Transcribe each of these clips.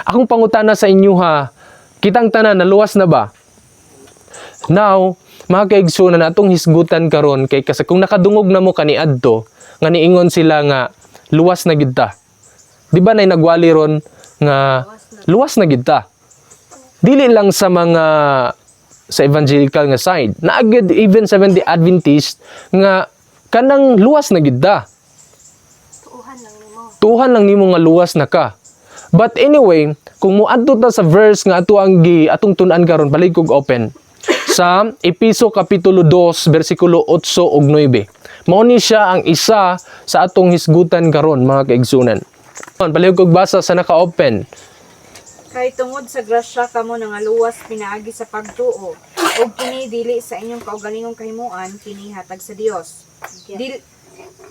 Akong pangutana sa inyo ha, kitang tanan naluwas na ba? Now, mga kaigsunan, atong hisgutan karon kay kasi kung nakadungog na mo kaniadto nga niingon sila nga luwas na gid ta. Di ba nay nagwali ron nga luwas na gid ta? Dili lang sa mga sa evangelical nga side. Naa gyud even Seventh-day Adventist nga kanang luwas na gid ta. Tuuhan lang nimo. Tuuhan lang nimo nga luwas na ka. But anyway, kung muadto ta sa verse nga ato ang gi atong tun-an karon, balik kog open sa Epeso kapitulo 2 bersikulo 8 ug 9. Mao ni siya ang isa sa atong hisgutan karon, mga kaigsunan. Palihog kog basa sa naka-open. Kay tungod sa grasya kamo nangaluwas pinaagi sa pagtuo. Ug kini dili sa inyong kaugalingong kahimuan, kini hatag sa Dios.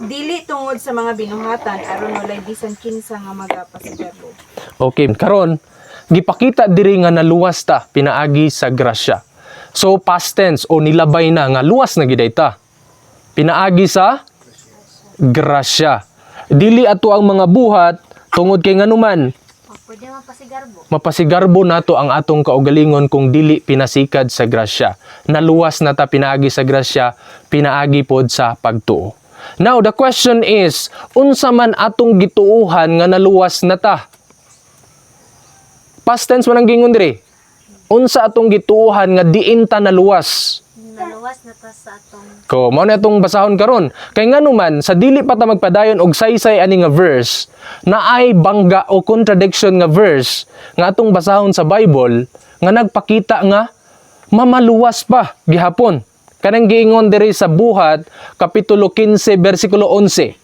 Dili tungod sa mga binuhatan, aron walay bisan kinsa nga magapasigarbo. Okay, karon gipakita diri nga naluwas ta pinaagi sa grasya. So past tense o nilabay na nga luwas na gyud ta. Pinaagi sa grasya. Dili ato ang mga buhat tungod kay nganuman O, pwede mapasigarbo. Mapasigarbo nato ang atong kaugalingon kung dili pinasikad sa grasya. Naluwas na ta pinaagi sa grasya, pinaagi pod sa pagtuo. Now, the question is, unsa man atong gituuhan nga naluwas na ta? Past tense man ang gingon diri. Unsa atong gituuhan nga diin ta naluwas? Naluwas na ta sa atong Ko, mao na itong basahon karon. Kay nganuman sa dili pa ta magpadayon og saysay ani nga verse, naay bangga o contradiction nga verse nga atong basahon sa Bible nga nagpakita nga mamaluwas pa gihapon. Kanang giingon diri sa Buhat kapitulo 15 bersikulo 11.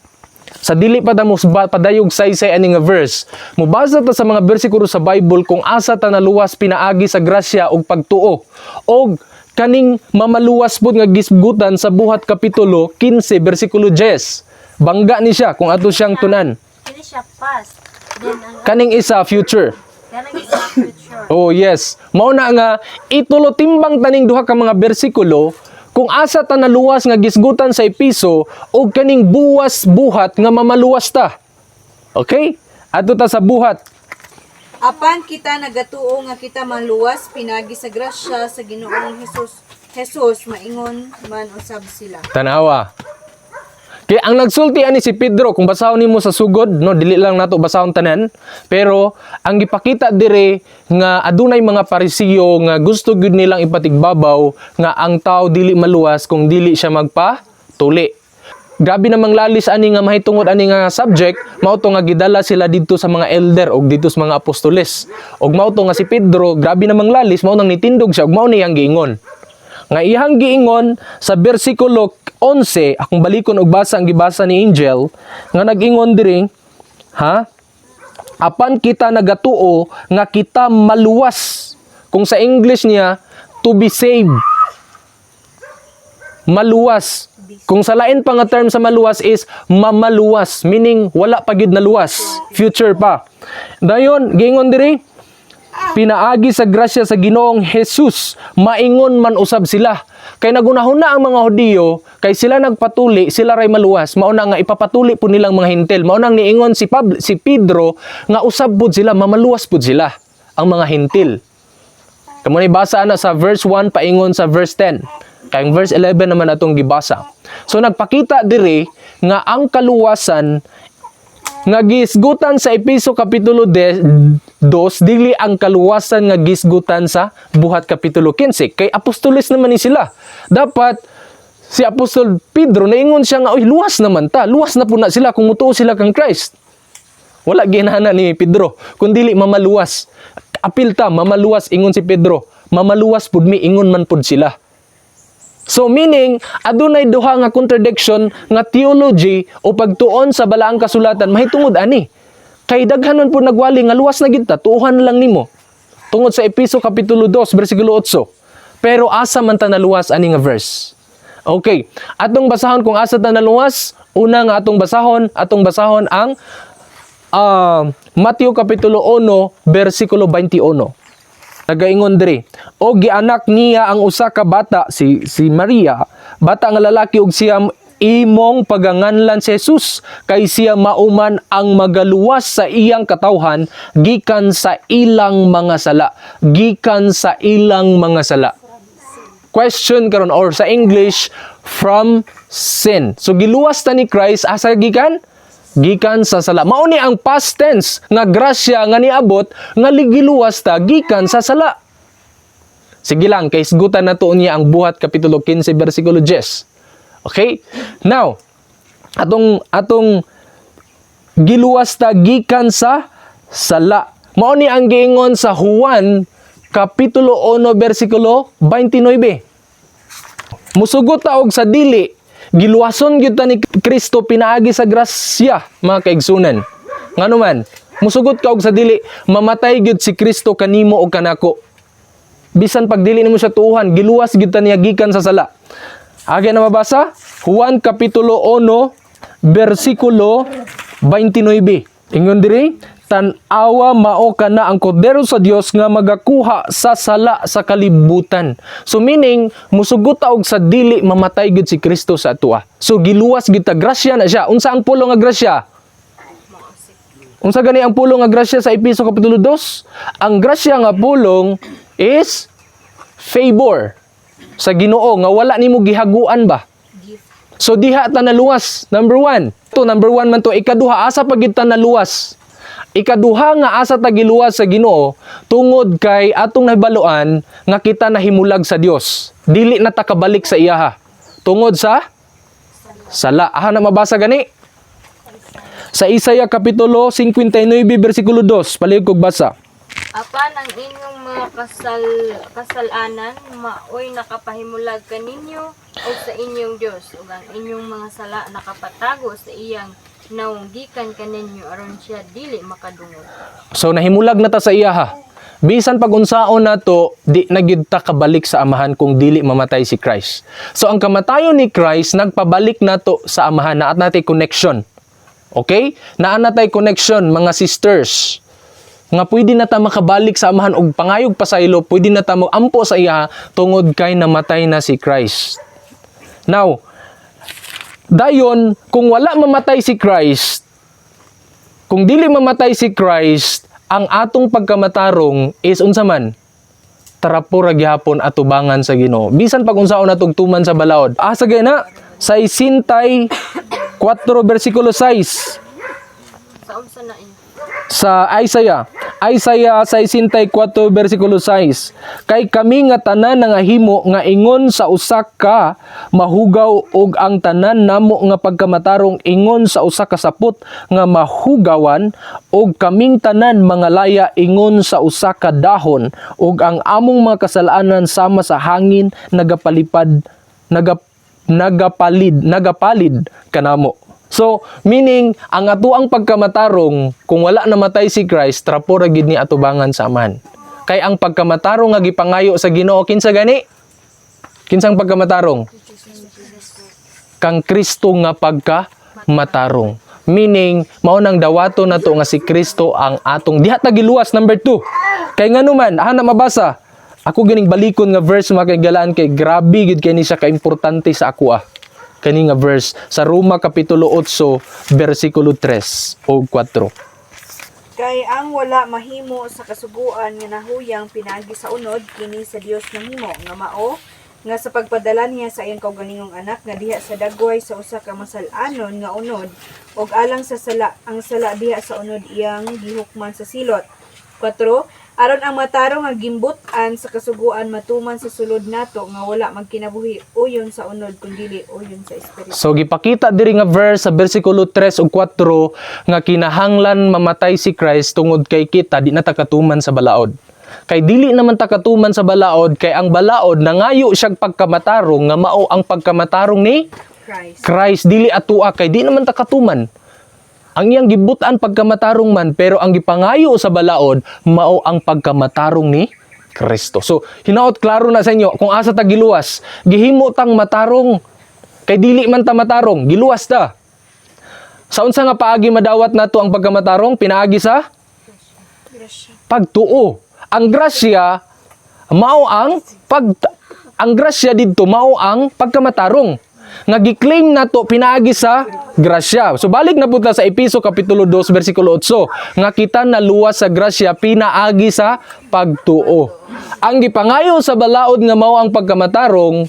Sa dili pa ta mo padayog saysay ani nga verse, mobasa ta sa mga bersikulo sa Bible kung asa ta naluwas pinaagi sa grasya ug pagtuo. Og kaning mamaluwas pud nga gisgutan sa Buhat kapitulo 15 bersikulo 10. Bangga ni siya kung ato siyang tunan. Kini siya past. Then ang Kaning isa future. Kanang isa future. Oh yes. Mao na nga itulo timbang taning duha ka mga bersikulo kung asa ta naluwas nga gisgutan sa Episo og kaning buwas buhat nga mamaluwas ta. Okay? Adto ta sa Buhat. Apan kita nagatuo nga kita maluwas pinagi sa grasya sa Ginoong Jesus, maingon man usab sila. Tanawa. Kaya ang nagsulti ani si Pedro, kung basahon nimo sa sugod, no, dili lang nato basahon tanan, pero ang gipakita dire nga adunay mga Parisiyo nga gusto gyud nilang ipatigbabaw nga ang tao dili maluwas kung dili siya magpa tuli. Grabe namang lalis ani nga mahitungod ani nga subject, mao to nga gidala sila didto sa mga elder og didto sa mga apostoles. Og mao to nga si Pedro, grabe namang lalis, mao nang nitindog siya ug mao niyang giingon. Nga iyang giingon sa bersikulo 11, akong balikon og basa ang gibasa ni Angel, nga nag-ingon diri, ha? Apan kita nagatuo nga kita maluwas. Kung sa English niya, to be saved. Maluwas. Kung sa lain pa nga term sa maluwas is mamaluwas, meaning wala pa gyud naluwas, future pa. Dayon, giingon diri, pinaagi sa grasya sa Ginoong Jesus, maingon man usab sila. Kay nagunahuna ang mga Hudiyo, kay sila nagpatuli, sila ray maluwas. Mao na nga ipapatuli po nilang mga Hentil. Mao nang niingon si Pedro nga usab pud sila, mamaluwas pud sila ang mga Hentil. Kamo ni basa na sa verse 1 paingon sa verse 10. Kay ang verse 11 naman atong gibasa. So nagpakita diri nga ang kaluwasan nga gisgutan sa Epeso kapitulo 2 dili ang kaluwasan nga gisgutan sa Buhat kapitulo 15, kay apostoles naman ni sila. Dapat si Apostol Pedro naingon siya nga, "Oy, luwas naman ta, luwas na po na sila kung mutuo sila kang Christ." Wala ginana ni Pedro kun dili mamaluwas. Apil ta mamaluwas, ingon si Pedro. Mamaluwas pud mi, ingon man pud sila. So meaning, adunay duha nga contradiction nga theology o pagtuon sa balaang kasulatan mahitungod ani. Kay daghan man pud nagwali nga luwas na gid ta, tuohan lang nimo. Tungod sa Epeso kapitulo 2 bersikulo 8. Pero asa man ta naluwas ani nga verse? Okay, atong basahon kung asa ta naluwas. Una nga atong basahon ang Mateo kapitulo 1 bersikulo 21. Nagaingon diri, o gianak niya ang usa ka bata, si Maria, bata nga lalaki, ug siya Imong paganganlan si Jesus, kay siya mauman ang magaluwas sa iyang katawhan gikan sa ilang mga sala." Gikan sa ilang mga sala. Question karon, or sa English, from sin. So giluwas ta ni Christ asa gikan? Gikan sa sala. Mao ni ang past tense nga grasya nga niabot nga giluwas ta gikan sa sala. Sige lang, kay isgutan na to niya ang Buhat Kapitulo 15 versikulo 10. Okay? Now, atong atong giluwas ta gikan sa sala. Mao ni ang giingon sa Juan Kapitulo 1 versikulo 29. Musugot ta og sa dili, giluwason gyud ta ni Kristo pinaagi sa grasya, mga kaigsunan. Ngano man, musugot ka og sa dili, mamatay gyud si Kristo kanimo og kanako. Bisan pag dili nimo siya tuuhan, giluwas gyud ta niya gikan sa sala. Agi na mabasa? Juan Kapitulo 1 versikulo 29. Ingon diri, "Tan-awa, mao kana ang kordero sa Dios nga magakuha sa sala sa kalibutan." So meaning, musugot ta og sa dili, mamatay gyud si Kristo sa atoa. So giluwas gyud ta, grasya na siya. Unsa ang pulong nga grasya? Unsa gani ang pulong nga grasya sa Epeso Kapitulo 2? Ang grasya nga pulong is favor sa Ginoo nga wala nimo gihaguan ba. So diha ta naluwas. Number one. To number one man to. Ikaduha, asa pa gyud ta naluwas? Ikaduha nga asa ta giluwas sa Ginoo, tungod kay atong nahibaluan nga kita nahimulag sa Dios. Dili na ta kabalik sa iyaha. Tungod sa sala. Aha na mabasa gani? Sa Isaiah Kapitulo 59 versikulo 2, palihog kog basa. "Apan ang inyong mga kasalanan maoy nakapahimulag kaninyo og sa inyong Dios, ug ang inyong mga sala nakapatago sa iyang nawong gikan kaninyo aron siya dili makadungog." So nahimulag na ta sa iyaha. Bisan pag unsaon nato, di na gyud ta kabalik sa Amahan kung dili mamatay si Christ. So ang kamatayon ni Christ nagpabalik nato sa Amahan, naa natay connection. Okay? Naa natay connection, mga sisters, nga pwede na ta makabalik sa Amahan og pangayog pasaylo, pwede na ta ampo sa iya tungod kay namatay na si Christ. Now, dayon kung wala mamatay si Christ, kung dili mamatay si Christ, ang atong pagkamatarong is unsa man? Trapo ra gihapon atubangan sa Ginoo. Bisan pag unsaon natong tuman sa balaod. Asa gay na? Sa 64 versikulo 6. Sa unsa na iya? Sa Isaiah. Isaiah 64 versikulo 6. "Kay kami nga tanan nangahimo nga ingon sa usa ka mahugaw, ug ang tanan namo nga pagkamatarong ingon sa usa ka sapot nga mahugawan, ug kaming tanan mga laya ingon sa usa ka dahon, ug ang among mga kasalanan sama sa hangin nagapalipad nagapalid nagapalid kanamo." So, meaning, ang atuang pagkamatarong, kung wala namatay si Christ, trapo ra gid ni atubangan sa Amahan. Kay ang pagkamatarong nga gipangayo sa Ginoo, kinsa gani? Kinsang pagkamatarong? Kang Kristo nga pagkamatarong. Meaning, mao nang dawato nato nga si Kristo ang atong diha ta giluwas, number 2. Kay ngano man, aha na mabasa. Ako gining balikon nga verse, mga kaigalaan, kay grabe gid kay ni siya kaimportante sa ako ah. Kani nga verse sa Roma Kapitulo 8 versikulo 3 o 4. "Kay ang wala mahimo sa kasuguan nga nahuyang pinaagi sa unod, kini sa Dios nahimo, nga mao nga sa pagpadala niya sa iyang kaugalingong anak nga diha sa dagway sa usa ka masal-anon nga unod, ug alang sa sala, ang sala diha sa unod iyang gihukman sa silot. 4. Aron ang matarong nga gimbut-an sa kasuguan matuman sa sulod nato nga wala magkinabuhi uyon sa unod kundili uyon sa espiritu." So gipakita diri nga verse sa bersikulo 3 ug 4 nga kinahanglan mamatay si Christ tungod kay kita di na ta katuman sa balaod. Kay dili naman ta katuman sa balaod kay ang balaod nangayo siyag pagkamatarong nga mao ang pagkamatarong ni Christ. Christ, dili atua, kay di naman ta katuman. Ang iyang gibutan pagkamatarong man, pero ang gipangayo sa balaod mao ang pagkamatarong ni Kristo. So hinaot klaro na sa inyo kung asa ta giluwas. Gihimo tang matarong kay dili man ta matarong, giluwas ta. Sa unsa nga paagi madawat nato ang pagkamatarong? Pinaagi sa pagtuo. Ang grasya didto mao ang pagkamatarong. nga gi-claim nato pinaagi sa grasya. So balik na pud ta sa Epeso kapitulo 2 bersikulo 8 nga kita naluwas sa grasya pinaagi sa pagtuo. Ang gipangayo sa balaod nga mao ang pagkamatarong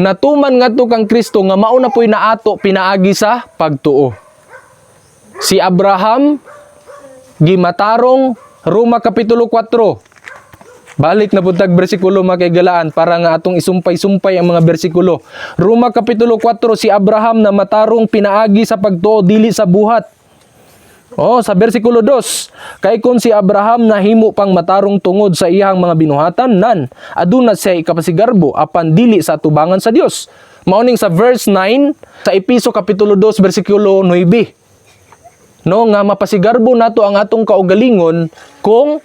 natuman ngadto kang Kristo nga mao na po'y naato pinaagi sa pagtuo. Si Abraham gimatarong, Roma kapitulo 4. Balik na pud tag bersikulo, mga kaigalaan, para nga atong isumpay-sumpay ang mga bersikulo. Roma kapitulo 4, si Abraham na matarong pinaagi sa pagtuo, dili sa buhat. Oh, sa bersikulo 2, kay kon si Abraham nahimo pang matarong tungod sa iyang mga binuhatan nan, aduna siya ikapasigarbo apan dili sa atubangan sa Dios. Mao ning sa verse 9 sa Epeso kapitulo 2 bersikulo 9. No, nga mapasigarbo nato ang atong kaugalingon kung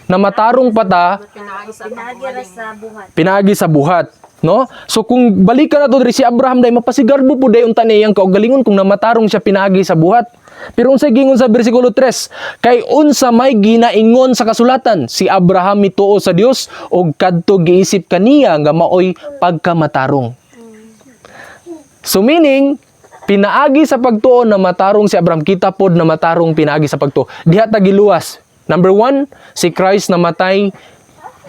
namatarong pa ta Pinaagi ra sa buhat. Pinaagi sa buhat, no? So kung balikan nato diri, si Abraham day mapasigarbo pud day unta niya iyang kaugalingon kung namatarong siya pinaagi sa buhat. Pero unsay gingon sa bersikulo 3? Kay unsa may ginaingon sa kasulatan, si Abraham mituo sa Dios ug kadto giisip kaniya nga maoy pagkamatarong. So meaning, pinaagi sa pagtuo na matarong si Abraham, kita pod na matarong pinaagi sa pagtuo. Diha ta giluwas. Number one, si Christ namatay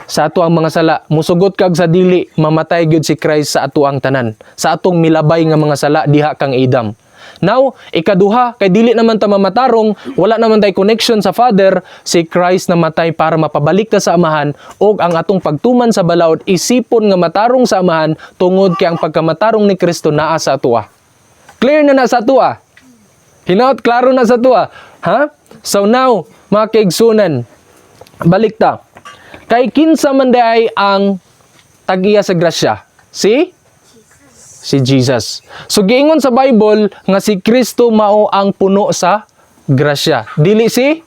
sa ato ang mga sala. Musugot kag sa dili, mamatay gyud si Christ sa ato ang tanan. Sa atong milabay nga mga sala diha kang Adam. Now, ikaduha, kay dili naman ta mamatarong, wala naman tay connection sa Father, si Christ namatay para mapabalik ta sa Amahan ug ang atong pagtuman sa balaod isipon nga matarong sa Amahan tungod kay ang pagkamatarong ni Kristo naa sa atoa. Clear na na sa atoa. Hinaot klaro na sa atoa. Ha? So now, mga kaigsunan, balik ta. Kay kinsa man diay ang tag-iya sa grasya? Si? Si Jesus. So giingon sa Bible nga si Kristo mao ang puno sa grasya. Dili si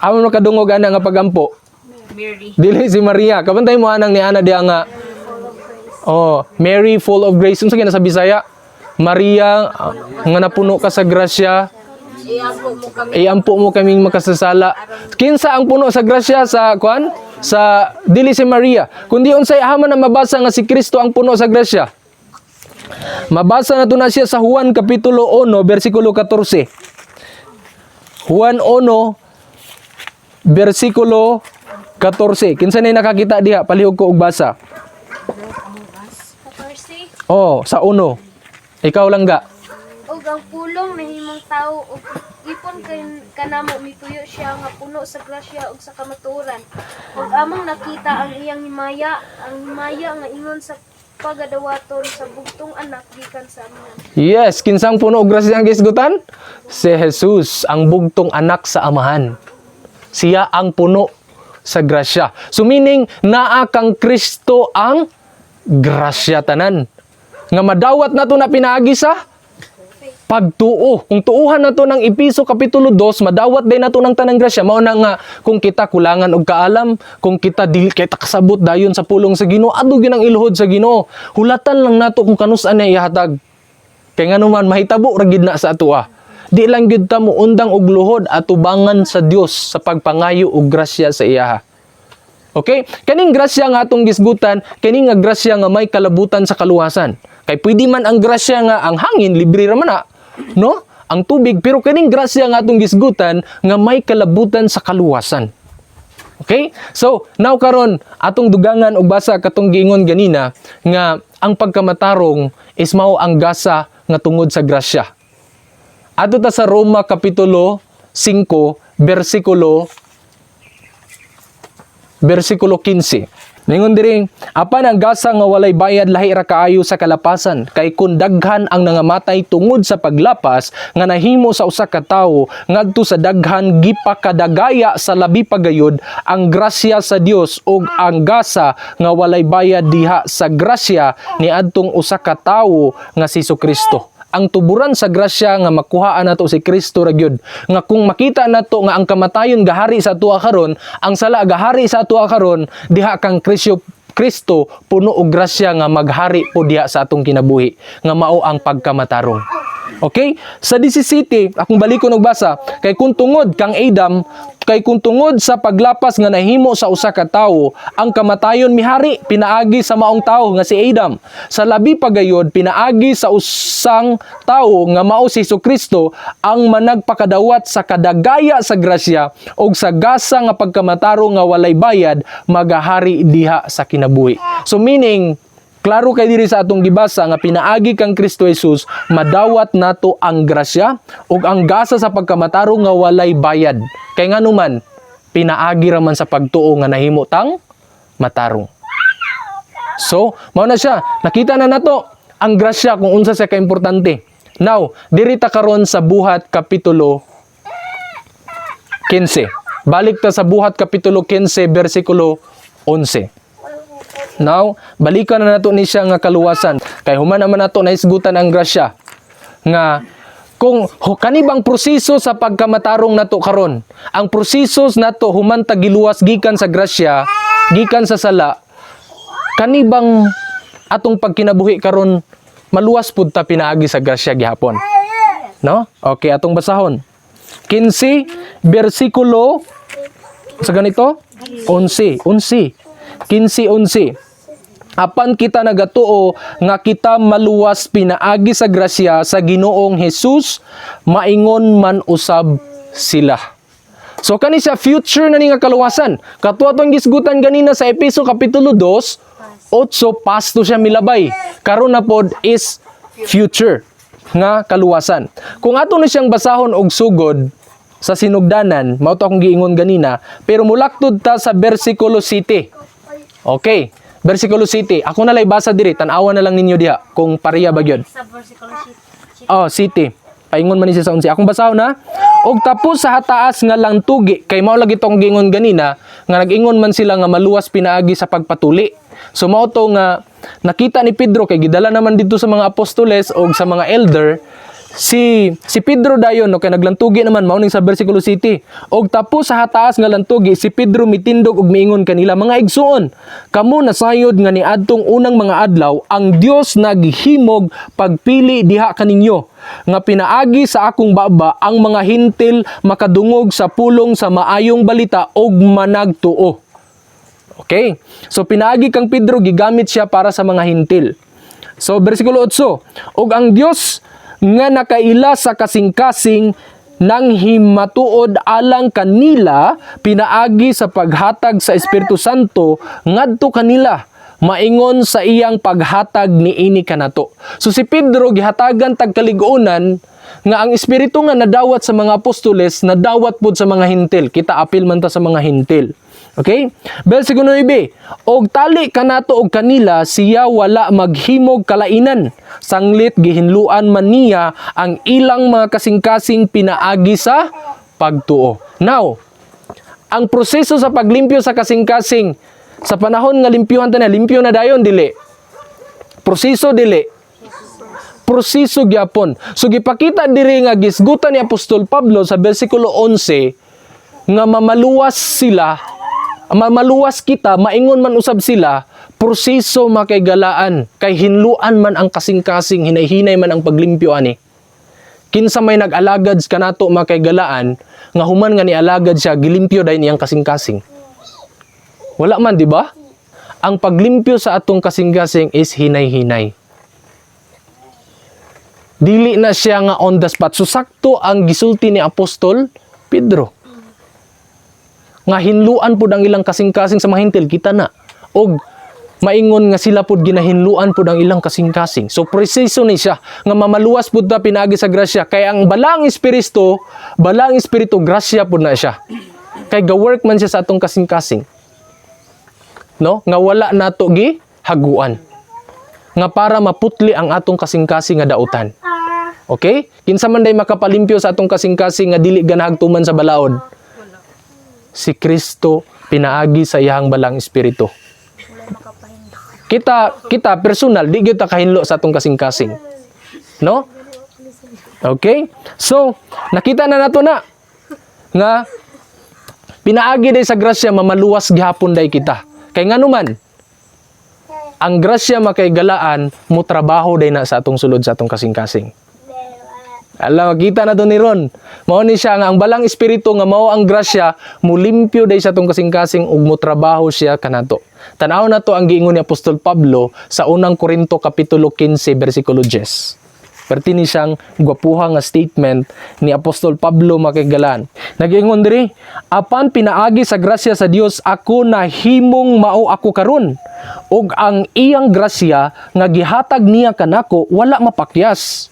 Amo makadungog ana nga pagampo? Mary. Dili si Maria. Kabantay mo anang ni ana diha nga, oh, Mary full of grace. Unsa kina sa Bisaya? Maria nga napuno ka sa grasya. Iampo mo kami. Iampo mo kaming makasasala. Kinsa ang puno sa grasya sa kwan? Sa dili si Maria. Kundi unsay haman na mabasa nga si Kristo ang puno sa grasya? Mabasa na to na siya sa Juan kapitulo 1 bersikulo 14. Juan 1 bersikulo 14. Kinsa na nakakita diha? Palihog ko og basa. 14. Oh, sa 1. Ikaw lang ga. Ug ang pulong nahimong tawo ug ipon kay kanamo, mituyo siya nga puno sa grasya ug sa kamatuoran. Ug among nakita ang iyang himaya, ang himaya nga ingon sa pagadawaton sa bugtong anak gikan sa Amahan. Yes, kinsang puno og grasya ang gisgutan? Si Jesus, ang bugtong anak sa Amahan. Siya ang puno sa grasya. So meaning, naa kang Kristo ang grasya tanan. Nga madawat nato na pinaagi sa pagtuo. Kung tuuhan nato ng Epeso kapitulo 2, madawat din nato ng tanang grasya. Mao na nga kung kita kulangan og kaalam, kung kita dili kay kasabot dayon sa pulong sa Ginoo, adto gyud ang iluhod sa Ginoo. Hulatan lang nato kung kanus-an niya ihatag. Kay ngano man mahitabo ra gid na sa atoa. Di lang gyud ta moundang og luhod atubangan sa Dios sa pagpangayo og grasya sa iyaha. Okay? Kaning grasya nga atong gisgutan, kini nga grasya nga may kalabutan sa kaluwasan. Kay pwede man ang grasya nga ang hangin libre ra man na, no? Ang tubig, pero kaning grasya nga atong gisgutan nga may kalabutan sa kaluwasan. Okay? So, now karon atong dugangan og basa katong giingon ganina nga ang pagkamatarong is mao ang gasa nga tungod sa grasya. Adto ta sa Roma kapitulo 5 bersikulo 15. Ningon diri, apan ang gasa nga walay bayad lahi ra kaayo sa kalapasan, kay kun daghan ang nangamatay tungod sa paglapas nga nahimo sa usa ka tawo ngadto sa daghan, gipakadagaya sa labi pa gayud ang grasya sa Dios ug ang gasa nga walay bayad diha sa grasya niadtong usa ka tawo nga si Kristo. Ang tuburan sa grasya nga makuhaan nato si Kristo ra gyud. Nga kung makita nato nga ang kamatayon gahari sa atoa karon, ang sala gahari sa atoa karon, diha kang Kristo Kristo puno og grasya nga maghari po diha sa atong kinabuhi nga mao ang pagkamatarong. Okay? Sa 17, akong balikon og basa, kay kung tungod kang Adam, kay kung tungod sa paglapas nga nahimo sa usa ka tawo, ang kamatayon mihari pinaagi sa maong tawo nga si Adam. Sa labi pa gayod pinaagi sa usang tawo nga mao si Kristo ang managpakadawat sa kadagaya sa grasya og sa gasa nga pagkamatarong nga walay bayad magahari diha sa kinabuhi. So meaning, klaro kay diri sa atong gibasa nga pinaagi kang Kristo Jesus madawat nato ang grasya ug ang gasa sa pagkamatarong nga walay bayad. Kay nganuman pinaagi ra man sa pagtuo nga nahimo tang matarong. So, mao na siya. Nakita na nato ang grasya kung unsa siya kaimportante. Now, diri ta karon sa Buhat kapitulo 15. Balik ta sa Buhat kapitulo 15 bersikulo 11. Now, balikan na nato ni siya nga kaluwasan. Kay human naman nato nahisgutan ang grasya nga kung kanibang proseso sa pagkamatarong nato karon. Ang proseso nato human ta giluwas gikan sa grasya, gikan sa sala, kanibang atong pagkinabuhi karon maluwas pud ta pinaagi sa grasya gihapon. No? Okay, atong basahon. 15 bersikulo sa ganito? 11, 11. 15 11. Apan kita nagatuo nga kita maluwas pinaagi sa grasya sa Ginoong Hesus, maingon man usab sila. So kani siya future na ni nga kaluwasan. Kato atong gisgutan ganina sa Epeso kapitulo 2, 8 past to siya milabay. Karon na pod is future nga kaluwasan. Kung ato na siyang basahon og sugod sa sinugdanan, mao to akong giingon ganina, pero mulaktod ta sa versikulo 7. Okay. Versikulo 7. Ako na lay basa diri, tan-awa na lang ninyo diha kung pareha ba gyud. Sa versikulo 7. Oh, city. Paingon man ni siya sa 11. Akong basahon na. Og tapos sa hataas nga lang tugi kay mao lagi tong giingon ganina nga nag-ingon man sila nga maluwas pinaagi sa pagpatuli. So mao to nga nakita ni Pedro kay gidala naman dito sa mga apostoles og sa mga elder si si Pedro dayon, no, kay naglantugi naman mao ning sa versikulo 7. Og tapos sa hataas nga lantugi si Pedro mitindog og miingon kanila, "Mga igsuon, kamo nasayod nga niadtong unang mga adlaw ang Dios naghimog pagpili diha kaninyo nga pinaagi sa akong baba ang mga Hentil makadungog sa pulong sa maayong balita og managtuo." Okay? So pinaagi kang Pedro, gigamit siya para sa mga Hentil. So versikulo 8, "Og ang Dios nga nakaila sa kasing-kasing nang himatuod alang kanila pinaagi sa paghatag sa Espiritu Santo ngadto kanila maingon sa iyang paghatag niini kanato." So si Pedro gihatagan tag kalig-unan nga ang espiritu nga nadawat sa mga apostoles nadawat pud sa mga Hentil. Kita apil man ta sa mga Hentil. Okay? Versikulo 9. "Og tali kanato og kanila siya wala maghimog kalainan. Sanglit gihinluan man niya ang ilang mga kasing-kasing pinaagi sa pagtuo." Now, ang proseso sa paglimpyo sa kasing-kasing sa panahon nga limpyuhan ta na, limpyo na dayon dili? Proseso dili? Proseso gyapon. So gipakita diri nga gisgutan ni Apostol Pablo sa versikulo 11 nga mamaluwas sila, mamaluwas kita, maingon man usab sila, proseso makaygalaan, kay hinluan man ang kasing-kasing, hinay-hinay man ang paglimpyo ani. Kinsa may nag-alagad kanato makaygalaan nga human nga nialagad siya gilimpyo dayon iyang kasing-kasing? Wala man, di ba? Ang paglimpyo sa atong kasing-kasing is hinay-hinay. Dili na siya nga on the spot. So sakto ang gisulti ni Apostol Pedro nga hinluan pud ang ilang kasing-kasing sa mga Hentil, kita na. Og maingon nga sila pud ginahinluan pud ang ilang kasing-kasing. So presiso ni siya nga mamaluwas pud ta pinaagi sa grasya kay ang balaang espiritu grasya pud na siya. Kay ga-work man siya sa atong kasing-kasing. No? Nga wala nato gi haguan. Nga para maputli ang atong kasing-kasing nga dautan. Okay? Kinsa man day makapalimpyo sa atong kasing-kasing nga dili ganahag tuman sa balaod? Si Kristo pinaagi sa iyang balang espiritu. Kita kita personal di gyud ta kahinlo sa atong kasing-kasing. No? Okay? So, nakita na nato na nga pinaagi day sa grasya mamaluwas gihapon day kita. Kay nganuman ang grasya makaygalaan mo trabaho day na sa atong sulod sa atong kasing-kasing. Alam, makita na to ni Ron. Mao ni siya nga ang balang espiritu nga mao ang grasya, mulimpyo day sa atong kasing-kasing ug motrabaho siya kanato. Tan-aw na to ang giingon ni Apostol Pablo sa unang Korinto kapitulo 15 bersikulo 10. Perti ni siyang gwapuha nga statement ni Apostol Pablo makigalan. Nag-ingon diri, apan pinaagi sa grasya sa Dios ako nahimong mao ako karon. Ug ang iyang grasya nga gihatag niya kanako wala mapakyas.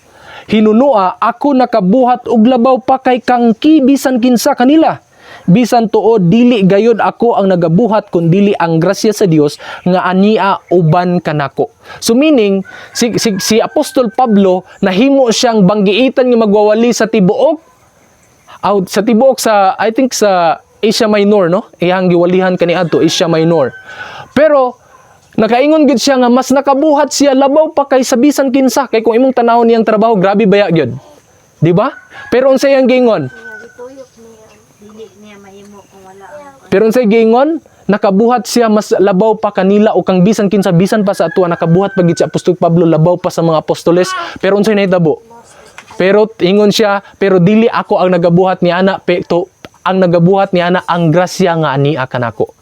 Hinunua ako nakabuhat og labaw pa kay kang bisan kinsa kanila. Bisan tuod dili gayod ako ang nagabuhat kun dili ang grasya sa Dios nga ania uban kanako. So meaning si Apostol Pablo nahimo siyang banggiitan nga magwawali sa tibuok out sa tibuok sa, I think, sa Asia Minor, no, iyang giwalihan kaniadto Asia Minor. Pero nakaingon gid siya nga mas nakabuhat siya labaw pa kay sa bisan kinsa, kay kung imong tanawon niyang trabaho, grabe baya gyud, di ba? Pero unsay iyang giingon? Dili niya mahimo kung wala ang Pero unsay giingon? Nakabuhat siya mas labaw pa kanila o kang bisan kinsa, bisan pa sa atua, nakabuhat pa gid si Apostol Pablo labaw pa sa mga apostoles. Pero unsay nahitabo? Pero ingon siya, pero dili ako ang nagabuhat ni ana, to, ang nagabuhat ni ana ang grasya nga ania kanako.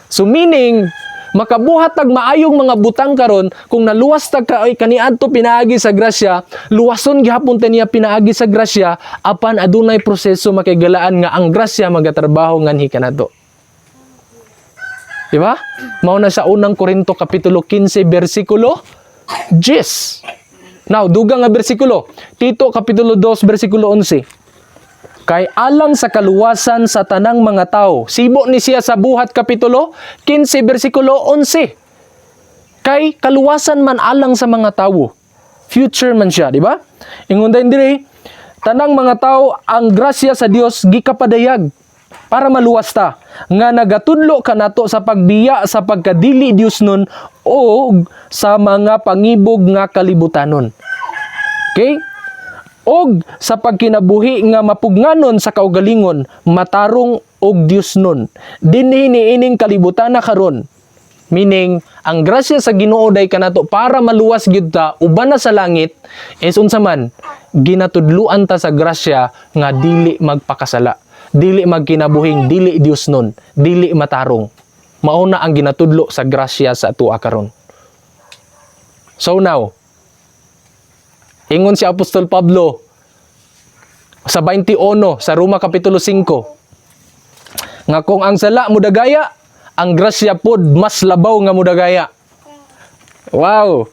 So meaning, makabuhat tag maayong mga butang karon kung naluwas tag ka ay kaniadto pinaagi sa grasya, luwason gihapon ta niya pinaagi sa grasya, apan adunay proseso, makigalaan, nga ang grasya magatrabaho nganhi kanato. Di ba? Mao na sa unang Korinto kapitulo 15 bersikulo 10. Now, dugang nga bersikulo. Tito kapitulo 2 bersikulo 11. Kay alang sa kaluwasan sa tanang mga tao. Sibo ni siya sa Buhat kapitulo 15 bersikulo 11. Kay kaluwasan man alang sa mga tao. Future man siya, di ba? Ingon din diri, tanang mga tao ang grasya sa Dios gikapadayag para maluwas ta nga nagatudlo kanato sa pagbiya sa pagkadili Dios nun o sa mga pangibog nga kalibutanon. Okay? Og sa pagkinabuhi nga mapugnganon sa kaugalingon, matarong og Dios nun. Dinhi niining kalibutan na karon. Meaning, ang grasya sa Ginoo day kanato para maluwas gyud ta uban na sa langit is unsa man, ginatudluan ta sa grasya nga dili magpakasala, dili magkinabuhing dili Dios nun, dili matarong. Mao na ang ginatudlo sa grasya sa atua karon. So now, ingon si Apostol Pablo sa 21 sa Roma Kapitulo 5 nga kung ang sala mudagaya, ang grasya pod mas labaw nga mudagaya. Wow.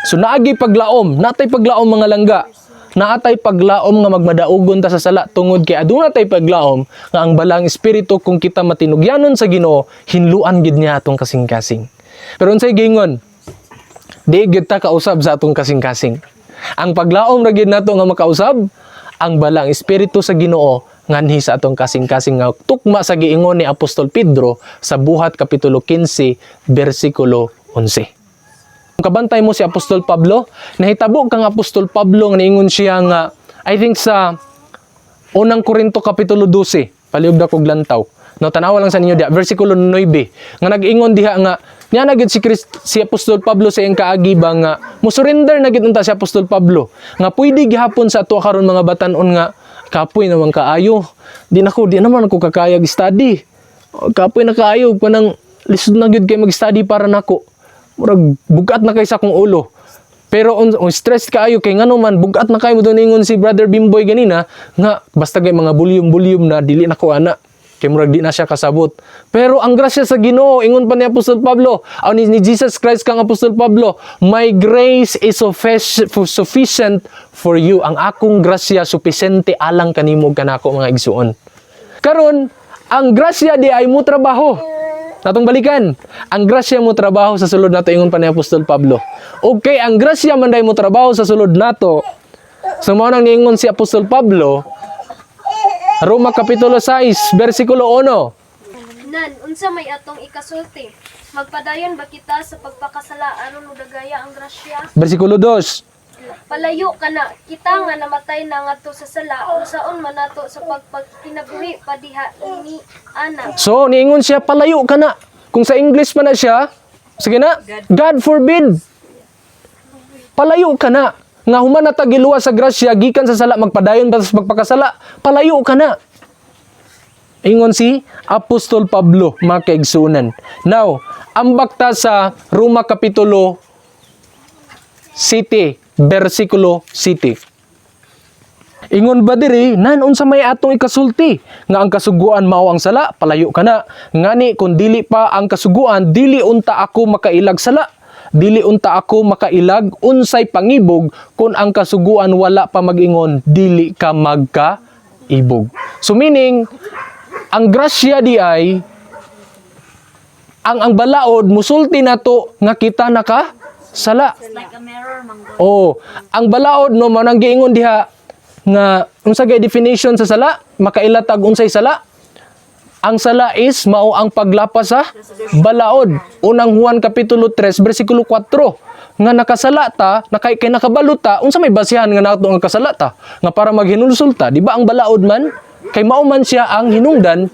So naagi paglaom, natay paglaom, mga langga. Naatay paglaom nga magmadaugon ta sa sala tungod kay aduna tay paglaom nga ang balang espiritu, kung kita matinugyanon sa Ginoo, hinluan gid niya atong kasing-kasing. Pero unsay giingon? Di gyud ta kausab sa atong kasing-kasing. Ang paglaom ra gyud nato nga makausab ang balang espiritu sa Ginoo nganhi sa atong kasing-kasing nga tukma sa giingon ni Apostol Pedro sa Buhat kapitulo 15 bersikulo 11. Kung kabantay mo si Apostol Pablo, nahitabo kang Apostol Pablo nga niingon siya nga, I think, sa unang Korinto kapitulo 12, palihog na kog lantaw. No, tanawa lang sa ninyo diha, versikulo 9, nga nag-ingon diha nga niya na gid si Christ, si Apostol Pablo sa iyang kaagi ba nga mo surrender na gid unta si Apostol Pablo nga pwede gihapon sa ato karon, mga batan-on, nga kapoy naman kaayo. Di naman ako kakayag study. Kapoy na kaayo, kanang lisod na gyud kay mag-study para nako. Murag bugat na kay sa akong ulo. Pero on stress kaayo kay ngano man bugat na kayo mo, ingon si Brother Bimboy ganina nga basta kay mga volume-volume na dili na ko ana kay murag di na siya kasabot. Pero ang grasya sa Ginoo, ingon pa ni Apostol Pablo, aw ni Jesus Christ kang Apostol Pablo, "My grace is sufficient for you." Ang akong grasya supisente alang kanimo kanako, mga igsuon. Karon, ang grasya di ay mo trabaho. Natong balikan. Ang grasya mo trabaho sa sulod nato, ingon pa ni Apostol Pablo. Okay, ang grasya man day mo trabaho sa sulod nato. So mao nang niingon si Apostol Pablo, Roma Kapitulo 6, versikulo 1. Nan, unsa may atong ikasulti? Magpadayon ba kita sa pagpakasala aron mudagaya ang grasya? Versikulo 2. Palayo kana, kita nga namatay na ngadto sa sala, unsaon man nato sa pagpagkinabuhi pa diha ni ana? So, niingon siya, palayo ka na. Kung sa English pa na siya, sige na, God forbid. Palayo ka na. Nga human na ta giluwas sa grasya gikan sa sala, magpadayon ba sa pagpakasala? Palayo ka na. Ingon si Apostol Pablo, mga kaigsunan. Now, ambak ta sa Roma Kapitulo 7, versikulo 7. Ingon ba diri, nan unsa may atong ikasulti nga ang kasuguan mao ang sala? Palayo ka na. Ngani kung dili pa ang kasuguan, dili unta ako makailag sala. Dili unta ako makailag unsay pangibog kung ang kasuguan wala pa mag-ingon dili ka magkaibog? So meaning, ang grasya di ay ang balaod musulti nato nga kita naka sala. Like a mirror, manggol. Oh, ang balaod, no, mao nang giingon diha nga unsa gay definition sa sala? Makaila tag unsay sala? Ang sala is mao ang paglapas sa balaod. Unang Juan kapitulo 3 bersikulo 4 nga nakasala ta, nakay kay nakabalo ta, unsa may basihan nga nato nga kasala ta? Nga para maghinulsol ta, di ba ang balaod man kay mao man siya ang hinungdan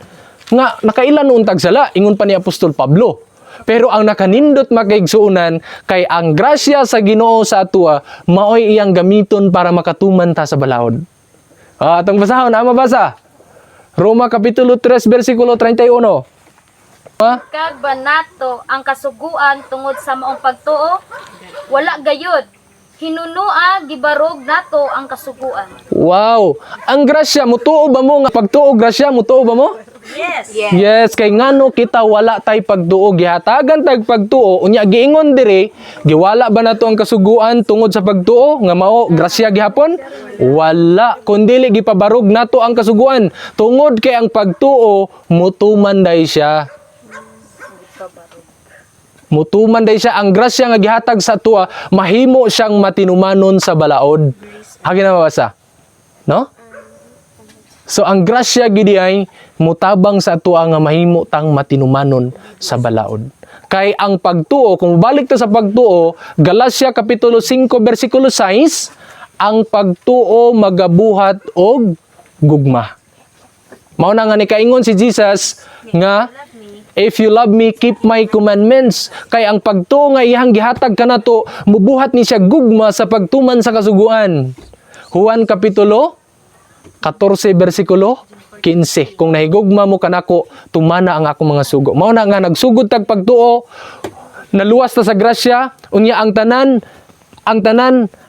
nga nakaila noon tag sala, ingon pa ni Apostol Pablo. Pero ang nakanindot, makaigsuonan, kay ang grasya sa Ginoo sa atua maoy iyang gamiton para makatuman ta sa balaod. Ah, atong basahon, ah, mabasa. Roma Kapitulo 3 versikulo 31. Ah, Kag ba nato ang kasuguan tungod sa maong pagtuo? Wala gayud. Hinunua gibarog nato ang kasuguan. Wow! Ang grasya, mutuo ba mo nga pagtuo grasya, mutuo ba mo? Yes. Yes, kay ngano kita wala tay pagtuo, gihatagan tag pagtuo, unya giingon diri, giwala ba nato ang kasuguan tungod sa pagtuo nga mao grasya gihapon? Wala, kundili gipabarog nato ang kasuguan tungod kay ang pagtuo mutuman day siya. Mutuman day siya ang grasya nga gihatag sa tuwa, mahimo siyang matinumanon sa balaod. Hagi na mabasa. No? So ang grasya gidi ay mutabang sa atua nga mahimo tang matinumanon sa balaod. Kay ang pagtuo, kung balik ta sa pagtuo, Galatia kapitulo 5 bersikulo 6, ang pagtuo magabuhat og gugma. Mao na nga nikaingon si Jesus nga, "If you love me, keep my commandments." Kay ang pagtuo nga iyang gihatag kanato, mubuhat ni siya gugma sa pagtuman sa kasuguan. Juan kapitulo 14 bersikulo 15. "Kung nahigugma mo kanako, tumana ang akong mga sugo." Mao na nga nagsugod tag pagtuo, naluwas ta sa grasya, unya ang tanan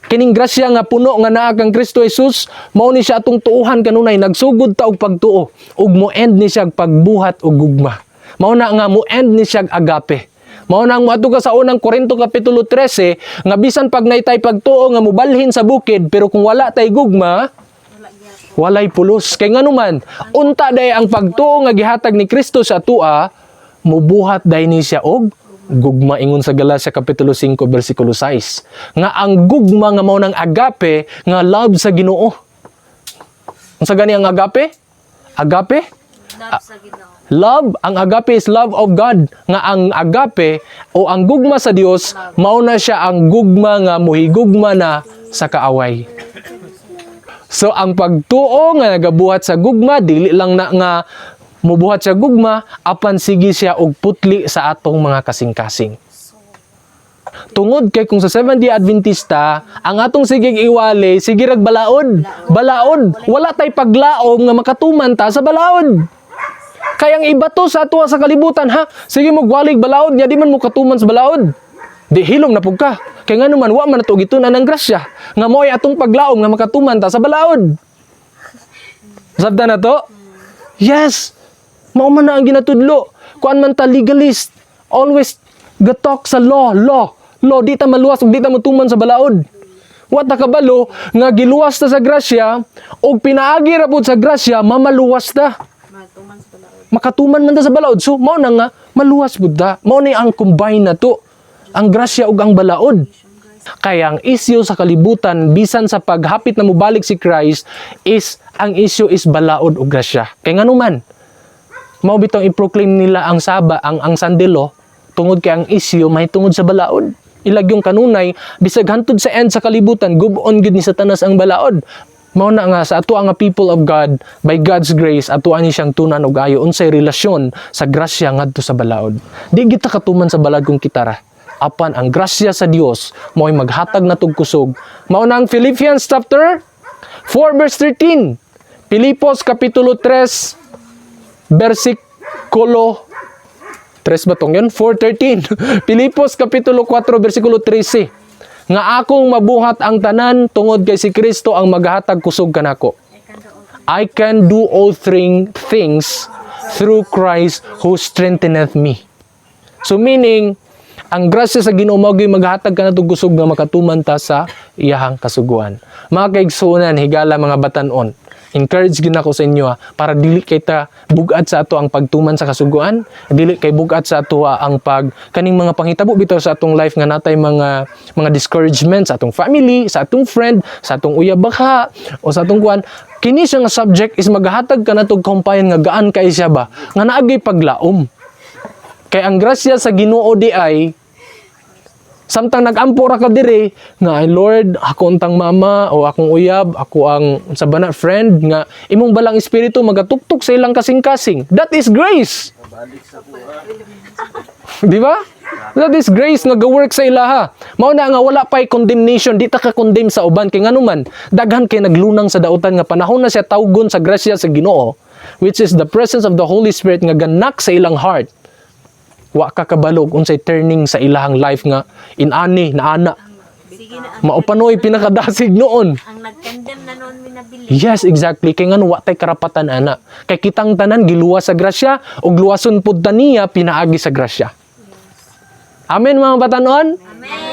kining grasya nga puno nga naa kang Kristo Jesus, mao ni siya atong tuuhan kanunay. Nagsugod ta og pagtuo ug mo end ni siya pagbuhat og gugma. Mao na nga mo end ni siya agape. Mao na ang moadto ka sa Unang Korinto kapitulo 13 nga bisan pag naitay pagtuo nga mobalhin sa bukid, pero kung wala tay gugma, walay pulos. Kay nganuman, unta day ang pagtuo nga gihatag ni Kristo sa atua, mubuhat day ni siya og gugma, ingon sa Galatia kapitulo 5 bersikulo 6. Nga ang gugma nga mao nang agape nga love sa Ginoo. Unsa gani ang agape? Agape? Love sa Ginoo. Love, ang agape is love of God. Nga ang agape o ang gugma sa Dios, mao na siya ang gugma nga muhigugma na sa kaaway. So ang pagtuo nga nagabuhat sa gugma, dili lang na nga mubuhat sa gugma, apan sige siya og putli sa atong mga kasing-kasing. Tungod kay kung sa Seventh-day Adventista, ang atong sigig iwali, sige rag balaod. Balaod. Wala tay paglaom nga makatuman ta sa balaod. Kaya ang iba to sa ato sa kalibutan, ha? Sige mo gwalig balaod, nya di man mo katuman sa balaod. Di hilom na pug ka. Kay ngano man wa man nato gitun-an ang grasya nga mo'y atong paglaom nga makatuman ta sa balaod. Sabta na to? Yes. Mao man na ang ginatudlo. Kuan man ta, legalist. Always gatalk sa law, law. Law, di ta maluwas ug di ta motuman sa balaod. Wa ta kabalo nga giluwas ta sa grasya ug pinaagi ra pud sa grasya mamaluwas ta. Makatuman man ta sa balaod. So mao na nga maluwas pud ta. Mao ni ang combine na to. Ang grasya ug ang balaod. Kaya ang issue sa kalibutan bisan sa paghapit na mobalik si Christ is ang issue is balaod ug grasya. Kay nganuman mao bitong i-proclaim nila ang Saba, ang Sunday law, tungod kay ang issue may tungod sa balaod. Ilagyong kanunay bisag hantod sa end sa kalibutan, gub-on gid ni Satanas ang balaod. Mao na nga sa ato nga people of God, by God's grace, ato ani siyang tunan og ayo unsay relasyon sa grasya ngadto sa balaod. Di kita katuman sa balaod kung kita ra. Apan ang grasya sa Dios mo'y maghatag natog kusog. Mao na ang Philippians chapter 4 verse 13. Pilipos kapitulo 3 versikulo 3 ba tong yun? 4:13. Pilipos kapitulo 4 versikulo 13. Nga akong mabuhat ang tanan tungod kay si Kristo ang maghatag kusog kanako. I can do all things through Christ who strengtheneth me. So meaning, ang grasya sa Ginoo mao gyud maghatag kanatog kusog nga makatuman ta sa iyahang kasuguan. Mga kaigsuonan, higala mga batanon, encourage gid nako sa inyo ha, para dili kay ta bug-at sa ato ang pagtuman sa kasuguan, dili kay bug-at sa ato ang pag kaning mga panghitabo bitaw sa atong life nga natay mga discouragement sa atong family, sa atong friend, sa atong uyab baka o sa atong kuan. Kini siya nga subject is maghatag kanatog kahumpayan nga gaan kay siya ba nga naagay paglaom. Kay ang grasya sa Ginoo di ay samtang nagampo ra ka dire nga, "Ay Lord, ako untang mama o akong uyab, ako ang sa bana friend," nga imong balang espiritu magatuktok sa ilang kasing-kasing. That is grace. Di ba? That is grace nga ga-work sa ilaha. Mao na nga wala pay condemnation, di ta ka condemn sa uban kay nganuman daghan kay naglunang sa dautan nga panahon na siya tawgon sa grasya sa Ginoo, which is the presence of the Holy Spirit nga ganak sa ilang heart. Wa ka kabalog unsay turning sa ilahang life nga inani na ana. Sige na. Mao pa noy pinakadasig noon. Ang nag-condemn na noon minabili. Yes, exactly. Kay ngano wa tay karapatan ana. Kay kitang tanan giluwas sa grasya ug luwason pud ta niya pinaagi sa grasya. Amen, mga batanon? Amen.